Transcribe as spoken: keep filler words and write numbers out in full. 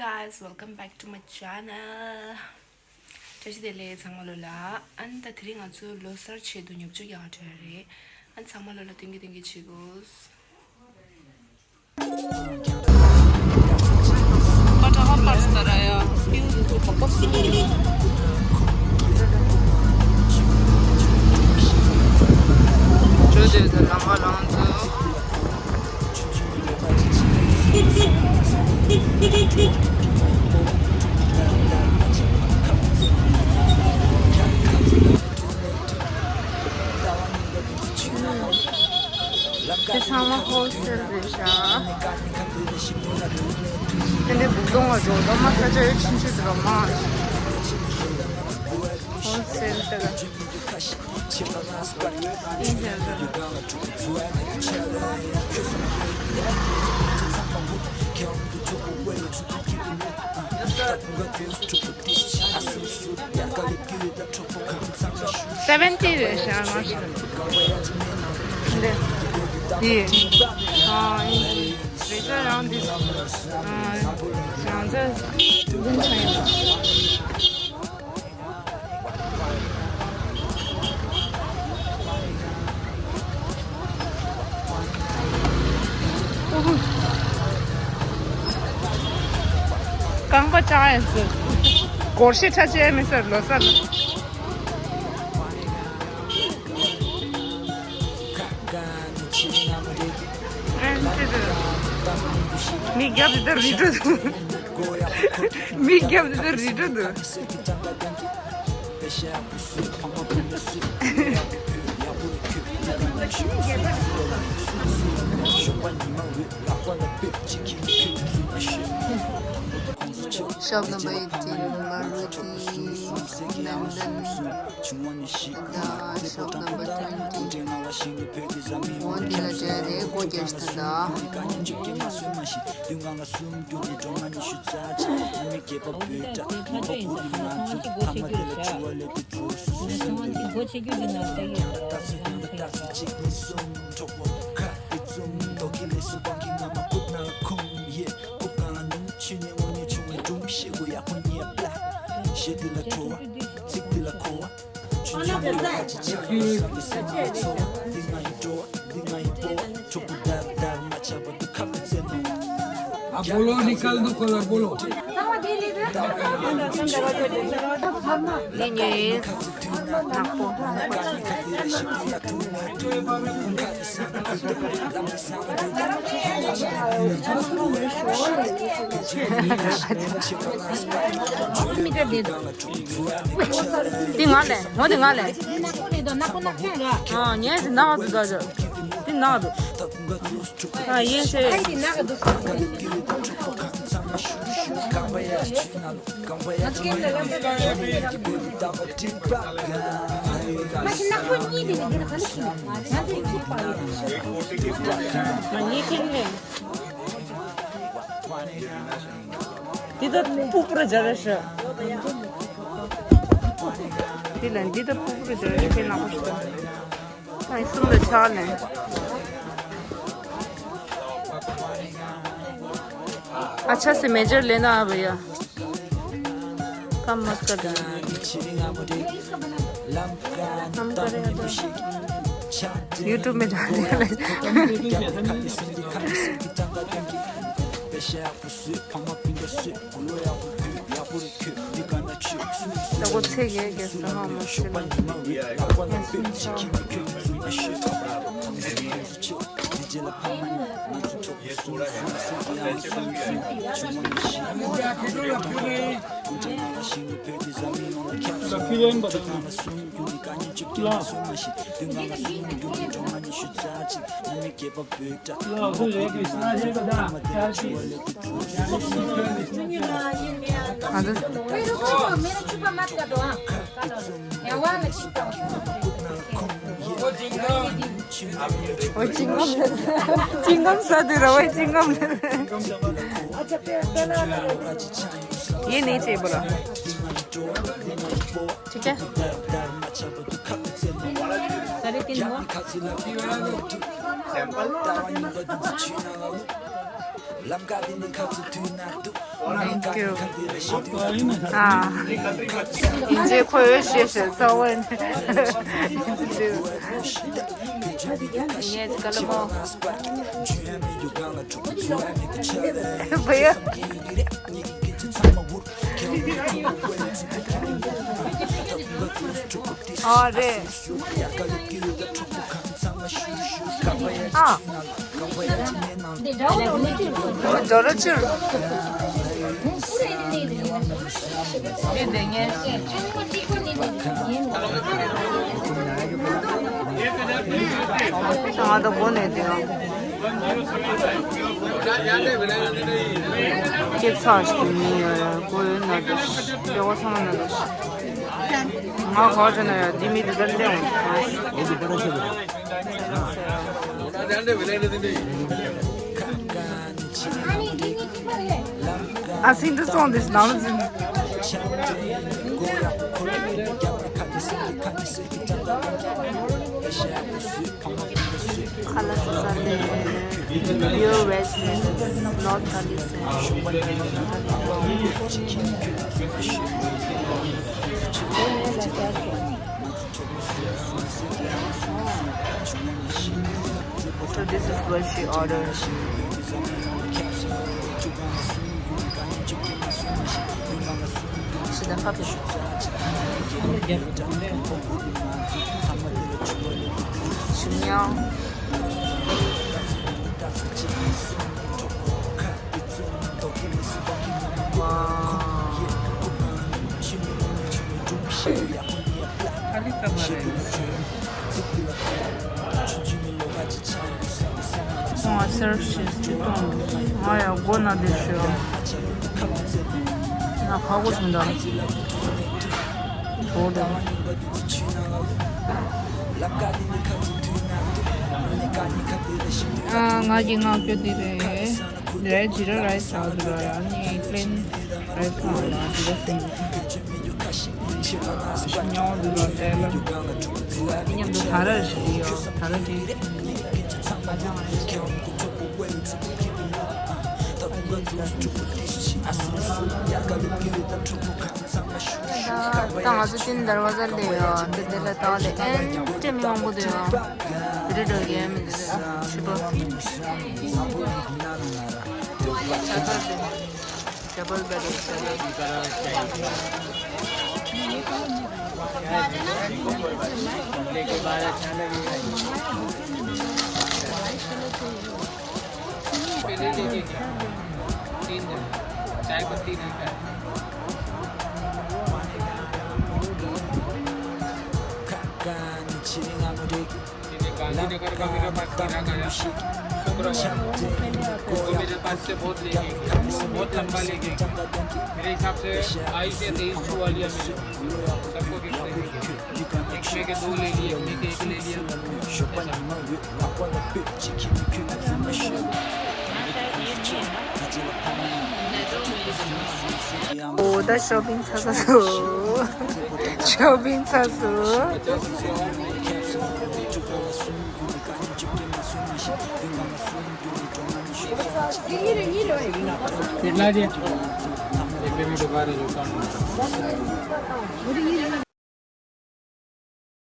Guys, welcome back to my channel. བཀྲ་ཤིས་བདེ་ལེགས་ཚང་མ་ལོ་ལ། ཨན་ད་དེ་རིང་ང་ཚོ་ལོ་གསར་ཆེད་དུ་ཉོ་ཆ་རྒྱག་ག་འགྲོ་ཡ་རེད། ཨན་ཚང་མ་ལོ་ལ་སྟོན་གི་སྟོན་གི་བྱེད་དགོས། དེ་ཚང་མ་ཧོལ་སེལ་རེད་ཤག་དེ་འདྲའི་སྦུག་དོང་བ་འགྲོ་དོ་མ་ས་ཆ་ཡོད་ཆུང་ཆུང་དུ་རོ་མ། ཧོལ་སེལ་དེ་ག་ཨིན་ཧེལ་དེ། སེ་བེན་ཊི་རེད་ཤག་མ་ཤི། འདི། འདི། ཨ། རེད་ཤག་རང་འདི། ཨ། རང་ཚོ་འདི་ཚོ་ཡིན། རྐང་པ་བཅག་ཡ་ཟེར། སྒོར་གཞས་འཁྲབ་བྱས་མི་ཟེར་ལོ་གསར་ལ། མི་རྒྱབ་དེ་ལྟར་རི་ཁྲོད་དུ། མི་རྒྱབ་དེ་ལྟར་རི་ཁྲོད་དུ། Shop number eighteen, Maruti Nandon. Shop number twenty, One Nila Jaya, Go Jeshta Da. Apolo, Ricardo con Apolo. འདི་ཉོས་ཡིན། ནག་པོ། འདི་ང་ལས། ངོ་འདི་ང་ལས། ཨ། ངས་འདི་ནག་འདུག་ད་ཅོ། འདི་ནག་འདུག་ཨ། ཡིན་ཟེར། འདི་ད་སྤུ་པུ་ར་ཇ་ར་ཤ། འདི་ལ་འདི་ད་སྤུ་པུ་ར་ཇ་ར་ཤ་ཁེ་ནག་པོ་ཞིག་ད། ཨ་གསུམ་ལ་ཆག་ལེན། अच्छा से मेजर लेना है भैया। कम मत कर देना। हम करें तो YouTube में डाल देंगे। ད་གོ་ཚེ་གེ་གེ་ས་ཧ་མ་ཤི་ལ། ཨོ་ཅི་ངམ། ཅི་ངམ་ཟ་དུས་ར་བ་ཅི་ངམ། ཡེ་ནས་བྱེད་པོ་ལ། ཅི་ཅི། ས་རེ་ཏིན་མོ། Thank you. ཨ། ཡིན་ཚེ་ཁོ་ཡོད་ཤེས་ཤེས་ཚ་བོ་ཡིན། ངས་ག་ལ་མོ། བུ་ཡ། ཨ་རེད། ཨ། འགྲོ་ར་ཕྱིར། ང་ད་སྒོ་ནས་བསྡད་ཡོང་། སྐྱེ་ཚར་ཞིག་མི་ཡོད་ར་སྒོ་ཡོད་ན་འདུག་སྐྱེ་བོ་ཚང་མ་ན་འདུག་ང་ག་བ་ཆ་ན་ཡ་འདི་མི་འདི་ལྟར་སླེབས་འོང་། ཨ་སིན་དུ་སོང་དེ་ནང་ལ་འཛིན། ཁ་ལ་སོ་ས་ལས། Your restlessness, not a listen. So this is what she ordered. She the puppy. She meow. Wow. ཁོང་ང་སེར་ཞིག་ཅིག་གཏོང་འདུག་ང་ཡང་སྒོ་ན་བསྡད་ཤོག་ང་ཁག་པོ་བྱུང་ད། ཚོགས་འདུག་ཨ། ང་གི་ངག་སྐྱོ་དེ་རེད། རེད་ཇི་ར་རའི་སི་ཨ་ཟུ་ར་ཡ་ནི་པླེན་རའི་སི་ཨ་ཟུ་ར་ཇི་ར་སིང་ཉོ་འདུག་ལ་དེ་ལ་མཉམ་དུ་ད་ར་རེད་ཡོད་ད་ར་རེད། ད་ང་ཚོ་ཏིན་དར་ཝ་ཛ་ལས་ཡོད། འདི་འདི་ལ་ད་ལས་ཨེན་ཏེ་མི་མང་པོ་འདུག་ཡོད། འདི་འདྲ་འགྲོ་གི་ཡ་མི་འདི་འདྲ་ཕྱི་པོ། ཁྱབ་པར་འདི་ནི་ཁྱབ་པར་འདི་རེད། गांधीनगर का मेरे पास खीरा गया, शुक्र हुआ। तो मेरे पास से बहुत लेके गया, बहुत लंबा लेके गया। मेरे हिसाब से बाईस या तेईस किलो वाली है मेरे। सबको गिफ्ट देंगे। एक में के दो ले लिए, एक में के एक ले लिया। ཨོ་ད་ཤོ་པིང་ཚར་ཚར་སོང་། ཤོ་པིང་ཚར་སོང་། कितना जी? एक मिनट रुका रहे, रुका।